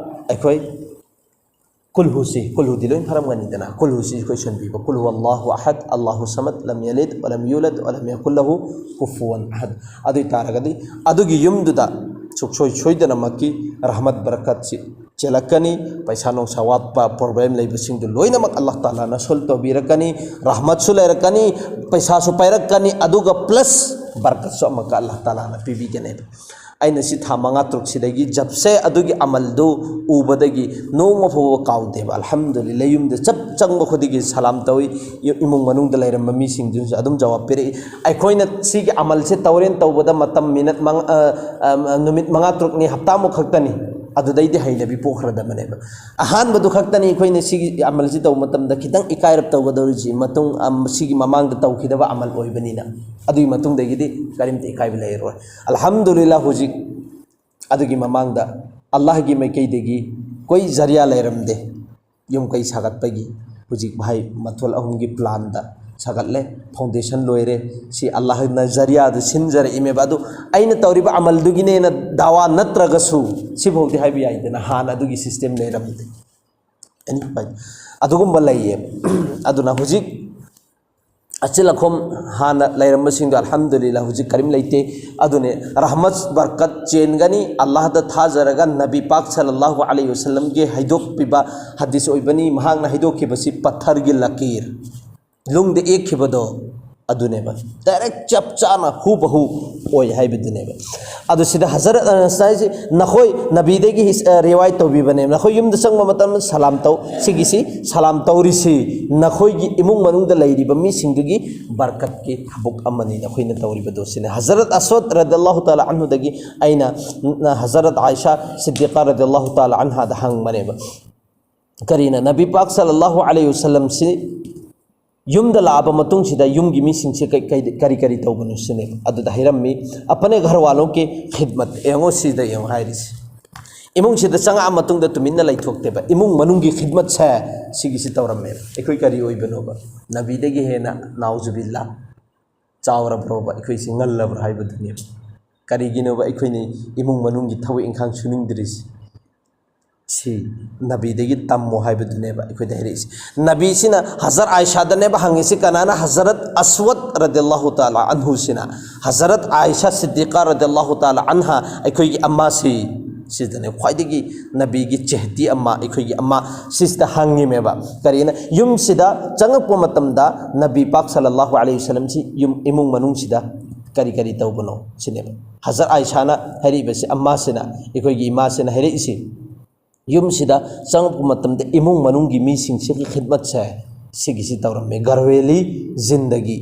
ꯑꯩꯈꯣꯏ ꯀꯨꯜꯍꯨꯁꯤ, ꯀꯨꯜꯍꯨꯗꯤ ꯂꯣꯏ ꯐꯔꯝꯒꯅꯤꯗꯅ, ꯀꯨꯜꯍꯨꯁꯤ ꯑꯩꯈꯣꯏ ꯁꯣꯟꯕꯤꯕ, "ꯀꯨꯜ ꯍꯨꯋꯜꯂꯥꯍꯨ ꯑꯍꯗ, ꯑꯜꯂꯥꯍꯨ ꯁꯃꯗ, ꯂꯝ ꯌꯂꯤꯗ ꯋꯂꯝ ꯌꯨꯂꯗ ꯋꯂꯝ ꯌꯀꯨꯜ ꯂꯍꯨ ꯀꯨꯐꯨꯋꯟ ꯑꯍꯗ"꯫ ꯑꯗꯨ ꯑꯣꯏ ꯇꯥꯔꯒꯗꯤ ꯑꯗꯨꯒꯤ ꯌꯨꯝꯗꯨꯗ ꯁꯨꯡꯁꯣꯏ ꯁꯣꯏꯗꯅꯃꯛꯀꯤ ꯔꯍꯃꯠ ꯕꯔꯀꯠꯁꯤ ꯆꯦꯜꯂꯛꯀꯅꯤ, ꯄꯩꯁꯥ ꯅꯨꯡꯁꯥ ꯋꯥꯠꯄ ꯄ꯭ꯔꯣꯕ꯭ꯂꯦꯝ ꯂꯩꯕꯁꯤꯡꯗꯨ ꯂꯣꯏꯅꯃꯛ ꯑꯜꯂꯥꯍ ꯇꯥꯂꯥꯅ ꯁꯣꯜꯕ ꯇꯧꯕꯤꯔꯛꯀꯅꯤ, ꯔꯍꯃꯠꯁꯨ ꯂꯩꯔꯛꯀꯅꯤ, ꯄꯩꯁꯥꯁꯨ ꯄꯥꯏꯔꯛꯀꯅꯤ, ꯑꯗꯨꯒ ꯄ꯭ꯂꯁ ꯕꯔꯀꯠꯁꯨ ꯑꯃꯨꯛꯀ ꯑꯜꯂꯥꯍ ꯇꯥꯂꯥꯅ ꯄꯤꯕꯤꯒꯅꯦꯕ꯫ ꯑꯩꯅ ꯁꯤ ꯊꯥ ꯃꯉꯥ ꯇꯔꯨꯛꯁꯤꯗꯒꯤ ꯖꯞꯁꯦ ꯑꯗꯨꯒꯤ ꯑꯃꯜꯗꯨ ꯎꯕꯗꯒꯤ ꯅꯣꯡꯃ ꯐꯥꯎꯕ ꯀꯥꯎꯗꯦꯕ꯫ ꯑꯜꯍꯝꯗꯨꯂꯤꯜꯂꯥ, ꯌꯨꯝꯗ ꯆꯞ ꯆꯪꯕ ꯈꯨꯗꯤꯡꯒꯤ ꯁꯂꯥꯝ ꯇꯧꯏ꯫ ꯌꯨ-, ꯏꯃꯨꯡ ꯃꯅꯨꯡꯗ ꯂꯩꯔꯝꯕ ꯃꯤꯁꯤꯡꯗꯨꯅꯁꯨ ꯑꯗꯨꯝ ꯖꯋꯥꯕ ꯄꯤꯔꯛꯏ꯫ ꯑꯩꯈꯣꯏꯅ ꯁꯤꯒꯤ ꯑꯃꯜꯁꯦ ꯇꯧꯔꯦꯅ ꯇꯧꯕꯗ ꯃꯇꯝ ꯃꯤꯅꯠ ꯃꯉꯥ, ꯑ, ꯑ, ꯅꯨꯃꯤꯠ ꯃꯉꯥ ꯇꯔꯨꯛꯅꯤ, ꯍꯞꯇꯥꯃꯨꯛ ꯈꯛꯇꯅꯤ꯫ ꯑꯗꯨꯗꯩꯗꯤ ꯍꯩꯅꯕꯤ ꯄꯣꯛꯈ꯭ꯔꯗꯕꯅꯦꯕ꯫ ꯑꯍꯥꯟꯕꯗꯨ ꯈꯛꯇꯅꯤ ꯑꯩꯈꯣꯏꯅ ꯁꯤꯒꯤ ꯑꯃꯜꯁꯤ ꯇꯧꯕ ꯃꯇꯝꯗ ꯈꯤꯇꯪ ꯏꯀꯥꯏꯔꯞ ꯇꯧꯒꯗꯧꯔꯤꯁꯤ, ꯃꯇꯨꯡ, ꯑꯝ, ꯁꯤꯒꯤ ꯃꯃꯥꯡꯗ ꯇꯧꯈꯤꯗꯕ ꯑꯃꯜ ꯑꯣꯏꯕꯅꯤꯅ꯫ ꯑꯗꯨꯒꯤ ꯃꯇꯨꯡꯗꯒꯤꯗꯤ ꯀꯔꯤꯝꯇ ꯏꯀꯥꯏꯕ ꯂꯩꯔꯔꯣꯏ꯫ ꯑꯜꯍꯝꯗꯨꯂꯤꯜꯂꯥ, ꯍꯧꯖꯤꯛ ꯑꯗꯨꯒꯤ ꯃꯃꯥꯡꯗ ꯑꯜꯂꯥꯍꯒꯤ ꯃꯥꯏꯀꯩꯗꯒꯤ ꯀꯣꯏ ꯖꯔꯤꯌꯥ ꯂꯩꯔꯝꯗꯦ꯫ ꯌꯨꯝ ꯀꯩ ꯁꯥꯒꯠꯄꯒꯤ ꯍꯧꯖꯤꯛ ꯚꯥꯏ ꯃꯊꯣꯜ ꯑꯍꯨꯝꯒꯤ ꯄ꯭ꯂꯥꯟꯗ ꯁꯥꯒꯠꯂꯦ, ꯐꯥꯎꯟꯗꯦꯁꯟ ꯂꯣꯏꯔꯦ꯫ ꯁꯤ ꯑꯜꯂꯥꯍꯅ ꯖꯔꯤꯌꯥꯗꯨ ꯁꯤꯟꯖꯔꯛꯏꯃꯦꯕ꯫ ꯑꯗꯨ ꯑꯩꯅ ꯇꯧꯔꯤꯕ ꯑꯃꯜꯗꯨꯒꯤꯅꯦꯅ ꯗꯥꯋꯥ ꯅꯠꯇ꯭ꯔꯒꯁꯨ ꯁꯤꯐꯥꯎꯗꯤ ꯍꯥꯏꯕ ꯌꯥꯏꯗꯅ, ꯍꯥꯟꯅ ꯑꯗꯨꯒꯤ ꯁꯤꯁꯇꯦꯝ ꯂꯩꯔꯝꯗꯦ꯫ ꯑꯗꯨꯒꯨꯝꯕ ꯂꯩꯌꯦꯕ꯫ ꯑꯗꯨꯅ ꯍꯧꯖꯤꯛ ꯑꯆꯤꯜ ꯑꯈꯣꯝ ꯍꯥꯟꯅ ꯂꯩꯔꯝꯕꯁꯤꯡꯗꯣ ꯑꯜꯍꯝꯗꯨꯂꯤꯜꯂꯥ ꯍꯧꯖꯤꯛ ꯀꯔꯤꯝ ꯂꯩꯇꯦ꯫ ꯑꯗꯨꯅꯦ ꯔꯍꯃꯠ ꯕꯔꯀꯠ ꯆꯦꯟꯒꯅꯤ ꯑꯜꯂꯥꯍꯗ ꯊꯥꯖꯔꯒ ꯅꯕꯤ ꯄꯥꯛ ꯁꯜꯂꯜꯂꯥꯍꯨ ꯑꯂꯩꯍꯤ ꯋꯁꯜꯂꯝꯒꯤ ꯍꯥꯏꯗꯣꯛꯄꯤꯕ ꯍꯗꯤꯁ ꯑꯣꯏꯕꯅꯤ꯫ ꯃꯍꯥꯛꯅ ꯍꯥꯏꯗꯣꯛꯈꯤꯕꯁꯤ ꯄꯠꯊꯔꯒꯤ ꯂꯀꯤꯔ, ꯅꯨꯡꯗ ꯌꯦꯛꯈꯤꯕꯗꯣ ꯑꯗꯨꯅꯦꯕ꯫ ꯗꯥꯏꯔꯦꯛ ꯆꯞ ꯆꯥꯅ ꯍꯨꯕꯍꯨ ꯑꯣꯏ ꯍꯥꯏꯕꯗꯨꯅꯦꯕ꯫ ꯑꯗꯨ ꯁꯤꯗ ꯍꯖꯔꯠ ꯑꯅꯁꯅ ꯍꯥꯏꯁꯤ ꯅꯈꯣꯏ ꯅꯕꯤꯗꯒꯤ ꯍꯤꯁ-, ꯑ, ꯔꯤꯋꯥꯌꯠ ꯇꯧꯕꯤꯕꯅꯦꯕ꯫ ꯅꯈꯣꯏ ꯌꯨꯝꯗ ꯆꯪꯕ ꯃꯇꯝꯗ ꯁꯂꯥꯝ ꯇꯧ꯫ ꯁꯤꯒꯤꯁꯤ ꯁꯂꯥꯝ ꯇꯧꯔꯤꯁꯤ ꯅꯈꯣꯏꯒꯤ ꯏꯃꯨꯡ ꯃꯅꯨꯡꯗ ꯂꯩꯔꯤꯕ ꯃꯤꯁꯤꯡꯗꯨꯒꯤ ꯕꯔꯀꯠꯀꯤ ꯊꯕꯛ ꯑꯃꯅꯤ ꯅꯈꯣꯏꯅ ꯇꯧꯔꯤꯕꯗꯣ ꯁꯤꯅꯤ꯫ ꯍꯖꯔꯠ ꯑꯁꯋꯗ ꯔꯗꯤꯌꯜꯂꯥꯍꯨ ꯇꯥꯂꯥ ꯑꯟꯍꯨꯗꯒꯤ ꯑꯩꯅ, ꯅ-, ꯍꯖꯔꯠ ꯑꯥꯏꯁꯥ ꯁꯤꯗꯤꯀꯥ ꯔꯗꯤꯌꯜꯂꯥꯍꯨ ꯇꯥꯂꯥ ꯑꯟꯍꯥꯗ ꯍꯪꯕꯅꯦꯕ꯫ ꯀꯔꯤꯅ ꯅꯕꯤ ꯄꯥꯛ ꯁꯜꯂꯜꯂꯥꯍꯨ ꯑꯂꯩꯍꯤ ꯋꯁꯜꯂꯝꯁꯤ ꯌꯨꯝꯗ ꯂꯥꯛꯑꯕ ꯃꯇꯨꯡꯁꯤꯗ ꯌꯨꯝꯒꯤ ꯃꯤꯁꯤꯡꯁꯦ ꯀꯩ-, ꯀꯩ-, ꯀꯔꯤ ꯀꯔꯤ ꯇꯧꯕꯅꯣ ꯁꯤꯅꯦꯕ꯫ ꯑꯗꯨꯗ ꯍꯥꯏꯔꯝꯃꯤ, "ꯑꯄꯅꯦ ꯘꯔ ꯋꯥꯂꯣꯡ ꯀꯤ ꯈꯤꯗꯃꯠ", ꯌꯦꯡꯉꯣ ꯁꯤꯗ ꯌꯦꯡꯉꯣ ꯍꯥꯏꯔꯤꯁꯦ꯫ ꯏꯃꯨꯡꯁꯤꯗ ꯆꯪꯉꯛꯑ ꯃꯇꯨꯡꯗ ꯇꯨꯃꯤꯟꯅ ꯂꯩꯊꯣꯛꯇꯦꯕ, ꯏꯃꯨꯡ ꯃꯅꯨꯡꯒꯤ ꯈꯤꯗꯃꯠꯁꯦ ꯁꯤꯒꯤꯁꯤ ꯇꯧꯔꯝꯃꯦꯕ꯫ ꯑꯩꯈꯣꯏ ꯀꯔꯤ ꯑꯣꯏꯕꯅꯣꯕ? ꯅꯕꯤꯗꯒꯤ ꯍꯦꯟꯅ ꯅꯥꯎꯖꯨꯕꯤꯜꯂꯥ ꯆꯥꯎꯔꯕ꯭ꯔꯣꯕ? ꯑꯩꯈꯣꯏꯁꯤ ꯉꯜꯂꯕ꯭ꯔꯥ ꯍꯥꯏꯕꯗꯨꯅꯦꯕ꯫ ꯀꯔꯤꯒꯤꯅꯣꯕ ꯑꯩꯈꯣꯏꯅ ꯏꯃꯨꯡ ꯃꯅꯨꯡꯒꯤ ꯊꯕꯛ ꯏꯪꯈꯥꯡ ꯁꯨꯅꯤꯡꯗ꯭ꯔꯤꯁꯤ? ꯁꯤ ꯅꯕꯤꯗꯒꯤ ꯇꯝꯃꯣ ꯍꯥꯏꯕꯗꯨꯅꯦꯕ ꯑꯩꯈꯣꯏꯗ ꯍꯥꯏꯔꯛꯏꯁꯦ꯫ ꯅꯕꯤꯁꯤꯅ ꯍꯖꯔꯠ ꯑꯥꯏꯁꯥꯗꯅꯦꯕ ꯍꯪꯉꯤꯁꯤ꯫ ꯀꯅꯥꯅ? ꯍꯖꯔꯠ ꯑꯁꯋꯗ ꯔꯗꯤꯌꯜꯂꯥꯍꯨ ꯇꯥꯂꯥ ꯑꯟꯍꯨꯁꯤꯅ꯫ ꯍꯖꯔꯠ ꯑꯥꯏꯁꯥ ꯁꯤꯗꯤꯀꯥ ꯔꯗꯤꯌꯜꯂꯥꯍꯨ ꯇꯥꯂꯥ ꯑꯟꯍꯥ, ꯑꯩꯈꯣꯏꯒꯤ ꯑꯃꯥꯁꯤ, ꯁꯤꯗꯅꯦ ꯈ꯭ꯋꯥꯏꯗꯒꯤ ꯅꯕꯤꯒꯤ ꯆꯦꯍꯗꯤ ꯑꯃ, ꯑꯩꯈꯣꯏꯒꯤ ꯑꯃ, ꯁꯤꯁꯤꯗ ꯍꯪꯉꯤꯃꯦꯕ꯫ ꯀꯔꯤꯅ? ꯌꯨꯝꯁꯤꯗ ꯆꯪꯉꯛꯄ ꯃꯇꯝꯗ ꯅꯕꯤ ꯄꯥꯛ ꯁꯜꯂꯜꯂꯥꯍꯨ ꯑꯂꯩꯍꯤ ꯋꯁꯜꯂꯝꯁꯤ ꯌꯨꯝ, ꯏꯃꯨꯡ ꯃꯅꯨꯡꯁꯤꯗ ꯀꯔꯤ ꯀꯔꯤ ꯇꯧꯕꯅꯣ ꯁꯤꯅꯦꯕ꯫ ꯍꯖꯔꯠ ꯑꯥꯏꯁꯥꯅ ꯍꯥꯏꯔꯛꯏꯕꯁꯤ, ꯑꯃꯥꯁꯤꯅ, ꯑꯩꯈꯣꯏꯒꯤ ꯏꯃꯥꯁꯤꯅ ꯍꯥꯏꯔꯛꯏꯁꯤ, ꯌꯨꯝꯁꯤꯗ ꯆꯪꯉꯛꯄ ꯃꯇꯝꯗ ꯏꯃꯨꯡ ꯃꯅꯨꯡꯒꯤ ꯃꯤꯁꯤꯡꯁꯤꯒꯤ ꯈꯤꯗꯃꯠꯁꯦ ꯁꯤꯒꯤꯁꯤ ꯇꯧꯔꯝꯃꯦ꯫ ꯘꯔꯋꯦꯂꯤ ꯖꯤꯟꯗꯒꯤ,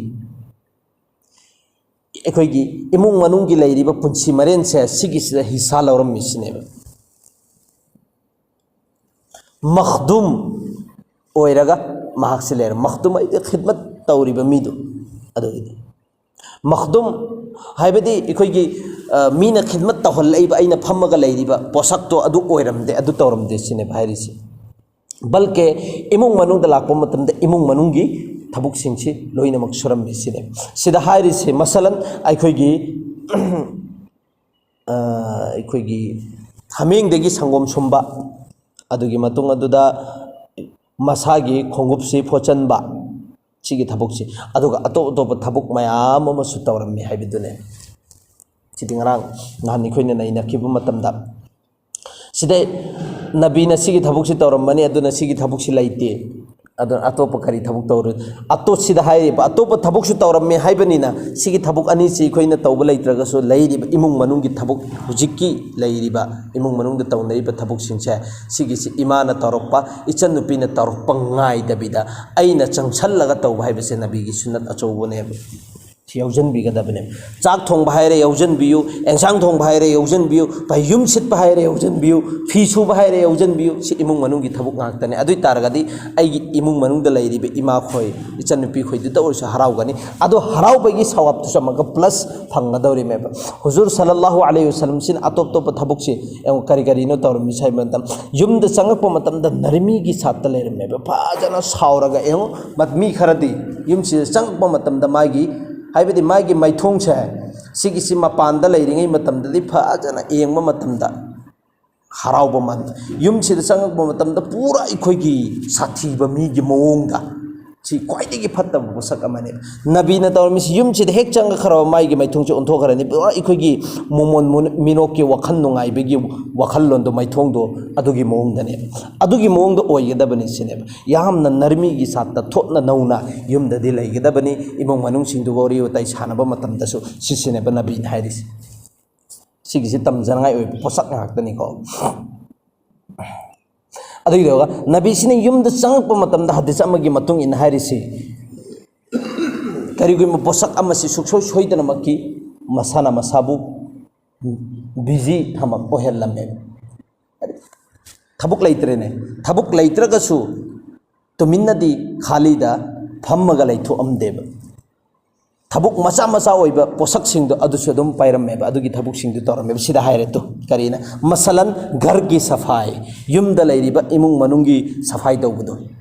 ꯑꯩꯈꯣꯏꯒꯤ ꯏꯃꯨꯡ ꯃꯅꯨꯡꯒꯤ ꯂꯩꯔꯤꯕ ꯄꯨꯟꯁꯤ ꯃꯔꯦꯟꯁꯦ ꯁꯤꯒꯤꯁꯤꯗ ꯍꯤꯁꯥ ꯂꯧꯔꯝꯃꯤꯁꯤꯅꯦꯕ꯫ ꯃꯈꯗꯨꯝ ꯑꯣꯏꯔꯒ ꯃꯍꯥꯛꯁꯤ ꯂꯩꯔꯝ꯫ ꯃꯈꯗꯨꯝ ꯍꯥꯏꯗꯤ ꯈꯤꯗꯃꯠ ꯇꯧꯔꯤꯕ ꯃꯤꯗꯨ ꯑꯗꯨꯒꯤꯅꯤ꯫ ꯃꯈꯗꯨꯝ ꯍꯥꯏꯕꯗꯤ ꯑꯩꯈꯣꯏꯒꯤ, ꯑ, ꯃꯤꯅ ꯈꯤꯗꯃꯠ ꯇꯧꯍꯜꯂꯛꯏꯕ, ꯑꯩꯅ ꯐꯝꯃꯒ ꯂꯩꯔꯤꯕ ꯄꯣꯠꯁꯛꯇꯣ ꯑꯗꯨ ꯑꯣꯏꯔꯝꯗꯦ, ꯑꯗꯨ ꯇꯧꯔꯝꯗꯦ ꯁꯤꯅꯦꯕ ꯍꯥꯏꯔꯤꯁꯤ꯫ ꯕꯜꯀꯦ ꯏꯃꯨꯡ ꯃꯅꯨꯡꯗ ꯂꯥꯛꯄ ꯃꯇꯝꯗ ꯏꯃꯨꯡ ꯃꯅꯨꯡꯒꯤ ꯊꯕꯛꯁꯤꯡꯁꯤ ꯂꯣꯏꯅꯃꯛ ꯁꯨꯔꯝꯃꯤ ꯁꯤꯅꯦ꯫ ꯁꯤꯗ ꯍꯥꯏꯔꯤꯁꯤ, ꯃꯁꯂꯟ, ꯑꯩꯈꯣꯏꯒꯤ, ꯑ, ꯑꯩꯈꯣꯏꯒꯤ ꯍꯥꯃꯦꯡꯗꯒꯤ ꯁꯪꯒꯣꯝ ꯁꯨꯝꯕ, ꯑꯗꯨꯒꯤ ꯃꯇꯨꯡ ꯑꯗꯨꯗ ꯃꯁꯥꯒꯤ ꯈꯣꯡꯎꯞꯁꯤ ꯐꯣꯠꯆꯟꯕ, ꯁꯤꯒꯤ ꯊꯕꯛꯁꯤ꯫ ꯑꯗꯨꯒ ꯑꯇꯣꯞ ꯑꯇꯣꯞꯄ ꯊꯕꯛ ꯃꯌꯥꯝ ꯑꯃꯁꯨ ꯇꯧꯔꯝꯃꯤ ꯍꯥꯏꯕꯗꯨꯅꯦ꯫ ꯁꯤꯗꯤ ꯉꯔꯥꯡ ꯅꯍꯥꯟ ꯑꯩꯈꯣꯏꯅ ꯅꯩꯅꯈꯤꯕ ꯃꯇꯝꯗ, ꯁꯤꯗꯩ ꯅꯕꯤꯅ ꯁꯤꯒꯤ ꯊꯕꯛꯁꯤ ꯇꯧꯔꯝꯕꯅꯤ, ꯑꯗꯨꯅ ꯁꯤꯒꯤ ꯊꯕꯛꯁꯤ ꯂꯩꯇꯦ, ꯑꯗꯨꯅ ꯑꯇꯣꯞꯄ ꯀꯔꯤ ꯊꯕꯛ ꯇꯧꯔꯣꯏ? ꯑꯇꯣꯞ-, ꯁꯤꯗ ꯍꯥꯏꯔꯤꯕ ꯑꯇꯣꯞꯄ ꯊꯕꯛꯁꯨ ꯇꯧꯔꯝꯃꯦ ꯍꯥꯏꯕꯅꯤꯅ, ꯁꯤꯒꯤ ꯊꯕꯛ ꯑꯅꯤꯁꯤ ꯑꯩꯈꯣꯏꯅ ꯇꯧꯕ ꯂꯩꯇ꯭ꯔꯒꯁꯨ, ꯂꯩꯔꯤꯕ ꯏꯃꯨꯡ ꯃꯅꯨꯡꯒꯤ ꯊꯕꯛ, ꯍꯧꯖꯤꯛꯀꯤ ꯂꯩꯔꯤꯕ ꯏꯃꯨꯡ ꯃꯅꯨꯡꯗ ꯇꯧꯅꯔꯤꯕ ꯊꯕꯛꯁꯤꯡꯁꯦ, ꯁꯤꯒꯤꯁꯤ ꯏꯃꯥꯅ ꯇꯧꯔꯛꯄ, ꯏꯆꯟꯅꯨꯄꯤꯅ ꯇꯧꯔꯛꯄ ꯉꯥꯏꯗꯕꯤꯗ ꯑꯩꯅ ꯆꯪꯁꯜꯂꯒ ꯇꯧꯕ ꯍꯥꯏꯕꯁꯦ ꯅꯕꯤꯒꯤ ꯁꯨꯟꯅꯠ ꯑꯆꯧꯕꯅꯦꯕ꯫ ꯁꯤ ꯌꯥꯎꯁꯤꯟꯕꯤꯒꯗꯕꯅꯦꯕ꯫ ꯆꯥꯛ ꯊꯣꯡꯕ ꯍꯥꯏꯔꯦ, ꯌꯥꯎꯁꯤꯟꯕꯤꯌꯨ꯫ ꯑꯦꯟꯁꯥꯡ ꯊꯣꯡꯕ ꯍꯥꯏꯔꯦ, ꯌꯥꯎꯁꯤꯟꯕꯤꯌꯨ꯫ ꯐꯩ, ꯌꯨꯝ ꯁꯤꯠꯄ ꯍꯥꯏꯔꯦ, ꯌꯥꯎꯁꯤꯟꯕꯤꯌꯨ꯫ ꯐꯤ ꯁꯨꯕ ꯍꯥꯏꯔꯦ, ꯌꯥꯎꯁꯤꯟꯕꯤꯌꯨ꯫ ꯁꯤ ꯏꯃꯨꯡ ꯃꯅꯨꯡꯒꯤ ꯊꯕꯛ ꯉꯥꯛꯇꯅꯦ꯫ ꯑꯗꯨ ꯑꯣꯏ ꯇꯥꯔꯒꯗꯤ ꯑꯩꯒꯤ ꯏꯃꯨꯡ ꯃꯅꯨꯡꯗ ꯂꯩꯔꯤꯕ ꯏꯃꯥꯈꯣꯏ, ꯏꯆꯟꯅꯨꯄꯤꯈꯣꯏꯗꯨꯗ ꯑꯣꯏꯔꯁꯨ ꯍꯔꯥꯎꯒꯅꯤ꯫ ꯑꯗꯣ ꯍꯔꯥꯎꯕꯒꯤ ꯁꯋꯥꯕꯇꯨꯁꯨ ꯑꯃꯨꯛꯀ ꯄ꯭ꯂꯁ ꯐꯪꯒꯗꯧꯔꯤꯃꯦꯕ꯫ ꯍꯨꯖꯨꯔ ꯁꯜꯂꯜꯂꯥꯍꯨ ꯑꯂꯩꯍꯤ ꯋꯁꯜꯂꯝꯁꯤꯅ ꯑꯇꯣꯞ ꯑꯇꯣꯞꯄ ꯊꯕꯛꯁꯤ ꯌꯦꯡꯉꯨ, ꯀꯔꯤ ꯀꯔꯤꯅꯣ ꯇꯧꯔꯝꯃꯤꯁꯦ ꯍꯥꯏꯕ ꯃꯇꯝ, ꯌꯨꯝꯗ ꯆꯪꯉꯛꯄ ꯃꯇꯝꯗ ꯅꯔꯃꯤꯒꯤ ꯁꯥꯠꯇ ꯂꯩꯔꯝꯃꯦꯕ꯫ ꯐꯖꯅ ꯁꯥꯎꯔꯒ, ꯌꯦꯡꯉꯨ, ꯃꯠ-, ꯃꯤ ꯈꯔꯗꯤ ꯌꯨꯝꯁꯤꯗ ꯆꯪꯉꯛꯄ ꯃꯇꯝꯗ ꯃꯥꯒꯤ, ꯍꯥꯏꯕꯗꯤ ꯃꯥꯒꯤ ꯃꯥꯏꯊꯣꯡꯁꯦ, ꯁꯤꯒꯤꯁꯤ ꯃꯄꯥꯟꯗ ꯂꯩꯔꯤꯉꯩ ꯃꯇꯝꯗꯗꯤ ꯐꯖꯅ ꯌꯦꯡꯕ ꯃꯇꯝꯗ ꯍꯔꯥꯎꯕ ꯃꯥꯟ-, ꯌꯨꯝꯁꯤꯗ ꯆꯪꯉꯛꯄ ꯃꯇꯝꯗ ꯄꯨꯔꯥ ꯑꯩꯈꯣꯏꯒꯤ ꯁꯥꯊꯤꯕ ꯃꯤꯒꯤ ꯃꯑꯣꯡꯗ, ꯁꯤ ꯈ꯭ꯋꯥꯏꯗꯒꯤ ꯐꯠꯇꯕ ꯄꯣꯠꯁꯛ ꯑꯃꯅꯦꯕ꯫ ꯅꯕꯤꯅ ꯇꯧꯔꯝꯃꯤꯁꯤ, ꯌꯨꯝꯁꯤꯗ ꯍꯦꯛ ꯆꯪꯉꯛꯈ꯭ꯔꯕ ꯃꯥꯒꯤ ꯃꯥꯏꯊꯣꯡꯁꯦ ꯑꯣꯟꯊꯣꯛꯈ꯭ꯔꯅꯤ, ꯄꯨꯔꯥ ꯑꯩꯈꯣꯏꯒꯤ ꯃꯣꯃꯣꯟ ꯃꯨꯟ-, ꯃꯤꯅꯣꯛꯀꯤ ꯋꯥꯈꯜ ꯅꯨꯡꯉꯥꯏꯕꯒꯤ ꯋꯥꯈꯜꯂꯣꯟꯗꯣ, ꯃꯥꯏꯊꯣꯡꯗꯣ ꯑꯗꯨꯒꯤ ꯃꯑꯣꯡꯗꯅꯦꯕ, ꯑꯗꯨꯒꯤ ꯃꯑꯣꯡꯗ ꯑꯣꯏꯒꯗꯕꯅꯤ ꯁꯤꯅꯦꯕ꯫ ꯌꯥꯝꯅ ꯅꯔꯃꯤꯒꯤ ꯁꯥꯠꯇ ꯊꯣꯠꯅ ꯅꯧꯅ ꯌꯨꯝꯗꯗꯤ ꯂꯩꯒꯗꯕꯅꯤ꯫ ꯏꯃꯨꯡ ꯃꯅꯨꯡꯁꯤꯡꯗꯨꯒ ꯋꯥꯔꯤ ꯋꯥꯇꯥꯏ ꯁꯥꯟꯅꯕ ꯃꯇꯝꯗꯁꯨ ꯁꯤꯁꯤꯅꯦꯕ ꯅꯕꯤꯅ ꯍꯥꯏꯔꯤꯁꯦ꯫ ꯁꯤꯒꯤꯁꯤ ꯇꯝꯖꯅꯉꯥꯏ ꯑꯣꯏꯕ ꯄꯣꯠꯁꯛ ꯉꯥꯛꯇꯅꯤꯀꯣ꯫ ꯑꯗꯨꯒꯤꯗꯨꯒ ꯅꯕꯤꯁꯤꯅ ꯌꯨꯝꯗ ꯆꯪꯉꯛꯄ ꯃꯇꯝꯗ ꯍꯗꯤꯁ ꯑꯃꯒꯤ ꯃꯇꯨꯡ ꯏꯟꯅ ꯍꯥꯏꯔꯤꯁꯤ, ꯀꯔꯤꯒꯨꯝꯕ ꯄꯣꯠꯁꯛ ꯑꯃꯁꯤ ꯁꯨꯡꯁꯣꯏ ꯁꯣꯏꯗꯅꯃꯛꯀꯤ ꯃꯁꯥꯅ ꯃꯁꯥꯕꯨ ꯕꯤꯖꯤ ꯊꯝꯃꯛ ꯑꯣꯏꯍꯜꯂꯝꯃꯦꯕ꯫ ꯊꯕꯛ ꯂꯩꯇ꯭ꯔꯦꯅꯦ꯫ ꯊꯕꯛ ꯂꯩꯇ꯭ꯔꯒꯁꯨ ꯇꯨꯃꯤꯟꯅꯗꯤ ꯈꯥꯂꯤꯗ ꯐꯝꯃꯒ ꯂꯩꯊꯣꯛꯑꯝꯗꯦꯕ꯫ ꯊꯕꯛ ꯃꯆꯥ ꯃꯆꯥ ꯑꯣꯏꯕ ꯄꯣꯠꯁꯛꯁꯤꯡꯗꯣ ꯑꯗꯨꯁꯨ ꯑꯗꯨꯝ ꯄꯥꯏꯔꯝꯃꯦꯕ, ꯑꯗꯨꯒꯤ ꯊꯕꯛꯁꯤꯡꯗꯨ ꯇꯧꯔꯝꯃꯦꯕ꯫ ꯁꯤꯗ ꯍꯥꯏꯔꯦ ꯇꯨ, ꯀꯔꯤꯅ? ꯃꯁꯂꯟ, ꯘꯔꯒꯤ ꯁꯐꯥꯏ, ꯌꯨꯝꯗ ꯂꯩꯔꯤꯕ ꯏꯃꯨꯡ ꯃꯅꯨꯡꯒꯤ ꯁꯐꯥꯏ ꯇꯧꯕꯗꯣ꯫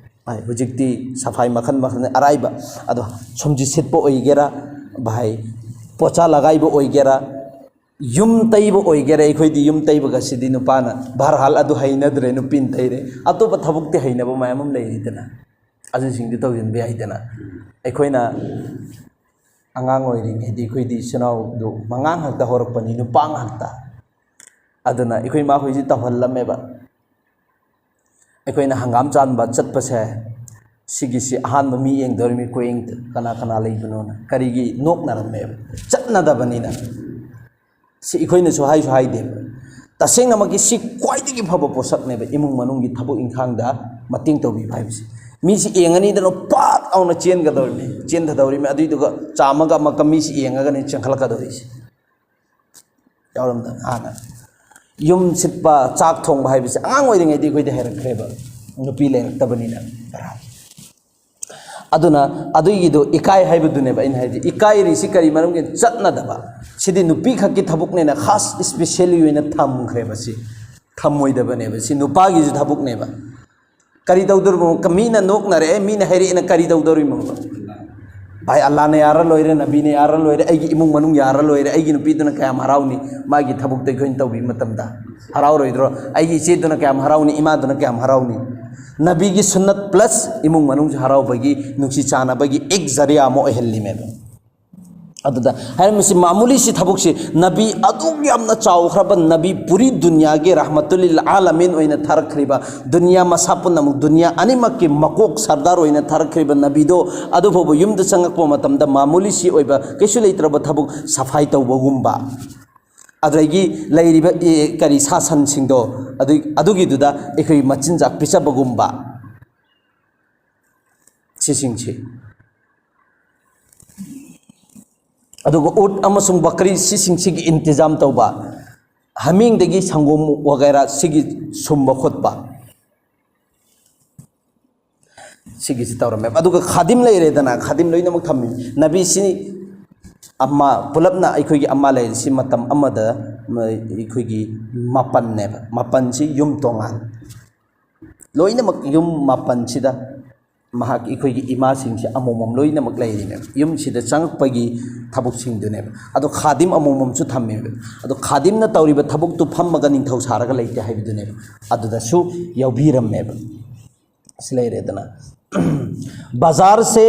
ꯍꯥꯏ, ꯍꯧꯖꯤꯛꯇꯤ ꯁꯐꯥꯏ ꯃꯈꯜ ꯃꯈꯜ ꯑꯔꯥꯏꯕ, ꯑꯗꯣ ꯁꯨꯝꯖꯤ ꯁꯤꯠꯄ ꯑꯣꯏꯒꯦꯔꯥ, ꯚꯥꯏ, ꯄꯣꯆꯥ ꯂꯒꯥꯏꯕ ꯑꯣꯏꯒꯦꯔꯥ, ꯌꯨꯝ ꯇꯩꯕ ꯑꯣꯏꯒꯦꯔꯥ, ꯑꯩꯈꯣꯏꯗꯤ ꯌꯨꯝ ꯇꯩꯕꯒꯁꯤꯗꯤ ꯅꯨꯄꯥꯅ ꯚꯔꯍꯥꯜ ꯑꯗꯨ ꯍꯩꯅꯗ꯭ꯔꯦ, ꯅꯨꯄꯤꯅ ꯇꯩꯔꯦ꯫ ꯑꯇꯣꯞꯄ ꯊꯕꯛꯇꯤ ꯍꯩꯅꯕ ꯃꯌꯥꯝ ꯑꯃ ꯂꯩꯔꯤꯗꯅ, ꯑꯗꯨꯁꯤꯡꯗꯨ ꯇꯧꯁꯤꯟꯕ ꯌꯥꯏꯗꯅ꯫ ꯑꯩꯈꯣꯏꯅ ꯑꯉꯥꯡ ꯑꯣꯏꯔꯤꯉꯩꯗꯤ ꯑꯩꯈꯣꯏꯗꯤ ꯏꯆꯤꯟ ꯏꯅꯥꯎꯗꯨ ꯃꯉꯥ ꯉꯥꯛꯇ ꯍꯧꯔꯛꯄꯅꯤ, ꯅꯨꯄꯥ ꯉꯥꯛꯇ꯫ ꯑꯗꯨꯅ ꯑꯩꯈꯣꯏ ꯏꯃꯥꯈꯣꯏꯁꯤ ꯇꯧꯍꯜꯂꯝꯃꯦꯕ꯫ ꯑꯩꯈꯣꯏꯅ ꯍꯪꯒꯥꯝ ꯆꯥꯟꯕ ꯆꯠꯄꯁꯦ, ꯁꯤꯒꯤꯁꯤ ꯑꯍꯥꯟꯕ ꯃꯤ ꯌꯦꯡꯗꯧꯔꯤꯃꯤ, ꯀꯣꯌꯦꯡ ꯀꯅꯥ ꯀꯅꯥ ꯂꯩꯕꯅꯣꯅ꯫ ꯀꯔꯤꯒꯤ? ꯅꯣꯛꯅꯔꯝꯃꯦꯕ, ꯆꯠꯅꯗꯕꯅꯤꯅ꯫ ꯁꯤ ꯑꯩꯈꯣꯏꯅꯁꯨ ꯍꯥꯏꯁꯨ ꯍꯥꯏꯗꯦꯕ꯫ ꯇꯁꯦꯡꯅꯃꯛꯀꯤ ꯁꯤ ꯈ꯭ꯋꯥꯏꯗꯒꯤ ꯐꯕ ꯄꯣꯠꯁꯛꯅꯦꯕ, ꯏꯃꯨꯡ ꯃꯅꯨꯡꯒꯤ ꯊꯕꯛ ꯏꯪꯈꯥꯡꯗ ꯃꯇꯦꯡ ꯇꯧꯕꯤꯕ ꯍꯥꯏꯕꯁꯤ꯫ ꯃꯤꯁꯤ ꯌꯦꯡꯉꯅꯤꯗꯅ ꯄꯥꯠ ꯂꯥꯎꯅ ꯆꯦꯟꯒꯗꯧꯔꯤꯕꯅꯤ, ꯆꯦꯟꯊꯗꯧꯔꯤꯕꯅꯤ꯫ ꯑꯗꯨꯏꯗꯨꯒ ꯆꯥꯝꯃꯒ ꯑꯃꯛꯀ ꯃꯤꯁꯤ ꯌꯦꯡꯉꯒꯅꯤ ꯆꯦꯟꯈꯠꯂꯛꯀꯗꯧꯔꯤꯁꯦ꯫ ꯌꯥꯎꯔꯝꯗꯅ ꯍꯥꯟꯅ ꯌꯨꯝ ꯁꯤꯠꯄ, ꯆꯥꯛ ꯊꯣꯡꯕ ꯍꯥꯏꯕꯁꯤ ꯑꯉꯥꯡ ꯑꯣꯏꯔꯤꯉꯩꯗ ꯑꯩꯈꯣꯏꯗ ꯍꯩꯔꯛꯈ꯭ꯔꯦꯕ, ꯅꯨꯄꯤ ꯂꯩꯔꯛꯇꯕꯅꯤꯅ꯫ ꯑꯗꯨꯅ ꯑꯗꯨꯒꯤꯗꯣ ꯏꯀꯥꯏ ꯍꯥꯏꯕꯗꯨꯅꯦꯕ ꯑꯩꯅ ꯍꯥꯏꯗꯤ꯫ ꯏꯀꯥꯏꯔꯤꯁꯤ ꯀꯔꯤ ꯃꯔꯝꯒꯤ? ꯆꯠꯅꯗꯕ꯫ ꯁꯤꯗꯤ ꯅꯨꯄꯤ ꯈꯛꯀꯤ ꯊꯕꯛꯅꯦꯅ ꯈꯥꯁ ꯏꯁꯄꯤꯁꯦꯜꯂꯤ ꯑꯣꯏꯅ ꯊꯝꯈ꯭ꯔꯦꯕ꯫ ꯁꯤ ꯊꯝꯃꯣꯏꯗꯕꯅꯦꯕ, ꯁꯤ ꯅꯨꯄꯥꯒꯤꯁꯨ ꯊꯕꯛꯅꯦꯕ꯫ ꯀꯔꯤ ꯇꯧꯗꯣꯔꯤꯕꯅꯣ? ꯃꯤꯅ ꯅꯣꯛꯅꯔꯛꯑꯦ, ꯃꯤꯅ ꯍꯥꯏꯔꯛꯑꯦꯅ ꯀꯔꯤ ꯇꯧꯗꯣꯔꯤꯕꯅꯣ? ꯚꯥꯏ, ꯑꯜꯂꯥꯅ ꯌꯥꯔ ꯂꯣꯏꯔꯦ, ꯅꯕꯤꯅ ꯌꯥꯔ ꯂꯣꯏꯔꯦ, ꯑꯩꯒꯤ ꯏꯃꯨꯡ ꯃꯅꯨꯡ ꯌꯥꯔ ꯂꯣꯏꯔꯦ, ꯑꯩꯒꯤ ꯅꯨꯄꯤꯗꯨꯅ ꯀꯌꯥꯝ ꯍꯔꯥꯎꯅꯤ? ꯃꯥꯒꯤ ꯊꯕꯛꯇꯣ ꯑꯩꯈꯣꯏꯅ ꯇꯧꯕꯤꯕ ꯃꯇꯝꯗ ꯍꯔꯥꯎꯔꯣꯏꯗ꯭ꯔꯣ? ꯑꯩꯒꯤ ꯏꯆꯦꯗꯨꯅ ꯀꯌꯥꯝ ꯍꯔꯥꯎꯅꯤ? ꯏꯃꯥꯗꯨꯅ ꯀꯌꯥꯝ ꯍꯔꯥꯎꯅꯤ? ꯅꯕꯤꯒꯤ ꯁꯨꯟꯅꯠ ꯄ꯭ꯂꯁ ꯏꯃꯨꯡ ꯃꯅꯨꯡꯁꯨ ꯍꯔꯥꯎꯕꯒꯤ, ꯅꯨꯡꯁꯤ ꯆꯥꯟꯅꯕꯒꯤ ꯑꯦꯛ ꯖꯔꯤꯌꯥ ꯑꯃ ꯑꯣꯏꯍꯜꯂꯤꯃꯦꯕ꯫ ꯑꯗꯨꯗ ꯍꯥꯏꯔꯝꯃꯤꯁꯤ, ꯃꯥꯃꯨꯂꯤꯁꯤ ꯊꯕꯛꯁꯤ ꯅꯕꯤ ꯑꯗꯨꯛ ꯌꯥꯝꯅ ꯆꯥꯎꯈ꯭ꯔꯕ ꯅꯕꯤ, ꯄꯨꯔꯤ ꯗꯨꯅꯤꯌꯥꯒꯤ ꯔꯍꯃꯇꯨꯜꯂꯤꯜ ꯑꯥꯂꯃꯤꯟ ꯑꯣꯏꯅ ꯊꯥꯔꯛꯈ꯭ꯔꯤꯕ, ꯗꯨꯅꯤꯌꯥ ꯃꯁꯥ ꯄꯨꯝꯅꯃꯛ, ꯗꯨꯅꯤꯌꯥ ꯑꯅꯤꯃꯛꯀꯤ ꯃꯀꯣꯛ ꯁꯔꯗꯥꯔ ꯑꯣꯏꯅ ꯊꯥꯔꯛꯈ꯭ꯔꯤꯕ ꯅꯕꯤꯗꯣ ꯑꯗꯨꯐꯥꯎꯕ ꯌꯨꯝꯗ ꯆꯪꯉꯛꯄ ꯃꯇꯝꯗ ꯃꯥꯃꯨꯂꯤꯁꯤ ꯑꯣꯏꯕ ꯀꯩꯁꯨ ꯂꯩꯇ꯭ꯔꯕ ꯊꯕꯛ ꯁꯐꯥꯏ ꯇꯧꯕꯒꯨꯝꯕ, ꯑꯗꯨꯗꯒꯤ ꯂꯩꯔꯤꯕ, ꯑꯦ, ꯀꯔꯤ, ꯁꯥ ꯁꯟꯁꯤꯡꯗꯣ ꯑꯗꯨ, ꯑꯗꯨꯒꯤꯗꯨꯗ ꯑꯩꯈꯣꯏ ꯃꯆꯤꯟꯖꯥꯛ ꯄꯤꯖꯕꯒꯨꯝꯕ, ꯁꯤꯁꯤꯡꯁꯤ꯫ ꯑꯗꯨꯒ ꯎꯠ ꯑꯃꯁꯨꯡ ꯕꯀ꯭ꯔꯤ, ꯁꯤꯁꯤꯡꯁꯤꯒꯤ ꯏꯟꯇꯤꯖꯥꯝ ꯇꯧꯕ, ꯍꯥꯃꯦꯡꯗꯒꯤ ꯁꯪꯒꯣꯝ ꯋꯒꯩꯔꯥ ꯁꯤꯒꯤ ꯁꯨꯝꯕ ꯈꯣꯠꯄ, ꯁꯤꯒꯤꯁꯤ ꯇꯧꯔꯝꯃꯦꯕ꯫ ꯑꯗꯨꯒ ꯈꯥꯗꯤꯝ ꯂꯩꯔꯦꯗꯅ, ꯈꯥꯗꯤꯝ ꯂꯣꯏꯅꯃꯛ ꯊꯝꯃꯤ꯫ ꯅꯕꯤꯁꯤ ꯑꯃ, ꯄꯨꯂꯞꯅ ꯑꯩꯈꯣꯏꯒꯤ ꯑꯃ ꯂꯩꯔꯤꯁꯤ ꯃꯇꯝ ꯑꯃꯗ ꯑꯩꯈꯣꯏꯒꯤ ꯃꯥꯄꯟꯅꯦꯕ꯫ ꯃꯥꯄꯟꯁꯤ ꯌꯨꯝ ꯇꯣꯉꯥꯟ, ꯂꯣꯏꯅꯃꯛ ꯌꯨꯝ ꯃꯥꯄꯟꯁꯤꯗ ꯃꯍꯥꯛ, ꯑꯩꯈꯣꯏꯒꯤ ꯏꯃꯥꯁꯤꯡꯁꯦ ꯑꯃꯨꯛꯃꯝ ꯂꯣꯏꯅꯃꯛ ꯂꯩꯔꯤꯅꯦꯕ, ꯌꯨꯝꯁꯤꯗ ꯆꯪꯉꯛꯄꯒꯤ ꯊꯕꯛꯁꯤꯡꯗꯨꯅꯦꯕ꯫ ꯑꯗꯣ ꯈꯥꯗꯤꯝ ꯑꯃꯨꯛꯃꯝꯁꯨ ꯊꯝꯃꯦꯕ꯫ ꯑꯗꯣ ꯈꯥꯗꯤꯝꯅ ꯇꯧꯔꯤꯕ ꯊꯕꯛꯇꯨ ꯐꯝꯃꯒ ꯅꯤꯡꯊꯧ ꯁꯥꯔꯒ ꯂꯩꯇꯦ ꯍꯥꯏꯕꯗꯨꯅꯦꯕ, ꯑꯗꯨꯗꯁꯨ ꯌꯥꯎꯕꯤꯔꯝꯃꯦꯕ꯫ ꯑꯁꯤ ꯂꯩꯔꯦꯗꯅ꯫ बाजार से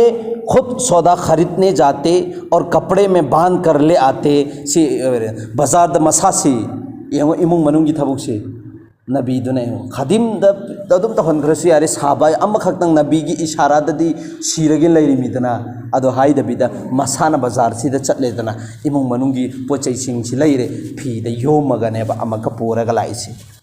खुद सौदा खरीदने जाते और कपड़े में बांध कर ले आते꯫ ꯁꯤ, ꯑ, ꯕꯖꯥꯔꯗ ꯃꯁꯥꯁꯤ, ꯌꯦꯡꯉꯣ, ꯏꯃꯨꯡ ꯃꯅꯨꯡꯒꯤ ꯊꯕꯛꯁꯤ ꯅꯕꯤꯗꯨꯅ, ꯌꯦꯡꯉꯣ, ꯈꯥꯗꯤꯝꯗ ꯑꯗꯨꯝ ꯇꯧꯍꯟꯈ꯭ꯔꯁꯨ ꯌꯥꯔꯦ, ꯁꯥꯕ ꯑꯃꯈꯛꯇꯪ ꯅꯕꯤꯒꯤ ꯏꯁꯥꯔꯥꯗꯗꯤ ꯁꯤꯔꯒꯦ ꯂꯩꯔꯤꯃꯤꯗꯅ, ꯑꯗꯣ ꯍꯥꯏꯗꯕꯤꯗ ꯃꯁꯥꯅ ꯕꯖꯥꯔꯁꯤꯗ ꯆꯠꯂꯦꯗꯅ, ꯏꯃꯨꯡ ꯃꯅꯨꯡꯒꯤ ꯄꯣꯠ ꯆꯩꯁꯤꯡꯁꯤ ꯂꯩꯔꯦ, ꯐꯤꯗ ꯌꯣꯝꯃꯒꯅꯦꯕ ꯑꯃꯨꯛꯀ ꯄꯨꯔꯒ ꯂꯥꯛꯏꯁꯦ꯫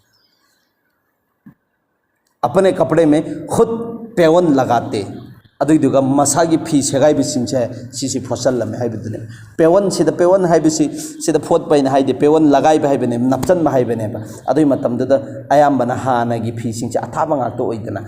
अपने कपड़े में खुद पेवन लगाते꯫ ꯑꯗꯨꯏꯗꯨꯒ ꯃꯁꯥꯒꯤ ꯐꯤ ꯁꯦꯒꯥꯏꯕꯁꯤꯡꯁꯦ ꯁꯤꯁꯤ ꯐꯣꯠꯆꯜꯂꯝꯃꯦ ꯍꯥꯏꯕꯗꯨꯅꯦ꯫ ꯄꯦꯋꯟꯁꯤꯗ, ꯄꯦꯋꯟ ꯍꯥꯏꯕꯁꯤ ꯁꯤꯗ ꯐꯣꯠꯄ ꯍꯥꯏꯅ ꯍꯥꯏꯗꯦ, ꯄꯦꯋꯟ ꯂꯒꯥꯏꯕ ꯍꯥꯏꯕꯅꯦ, ꯅꯞꯆꯟꯕ ꯍꯥꯏꯕꯅꯦꯕ꯫ ꯑꯗꯨꯏ ꯃꯇꯝꯗꯨꯗ ꯑꯌꯥꯝꯕꯅ ꯍꯥꯟꯅꯒꯤ ꯐꯤꯁꯤꯡꯁꯦ ꯑꯊꯥꯕ ꯉꯥꯛꯇ ꯑꯣꯏꯗꯅ,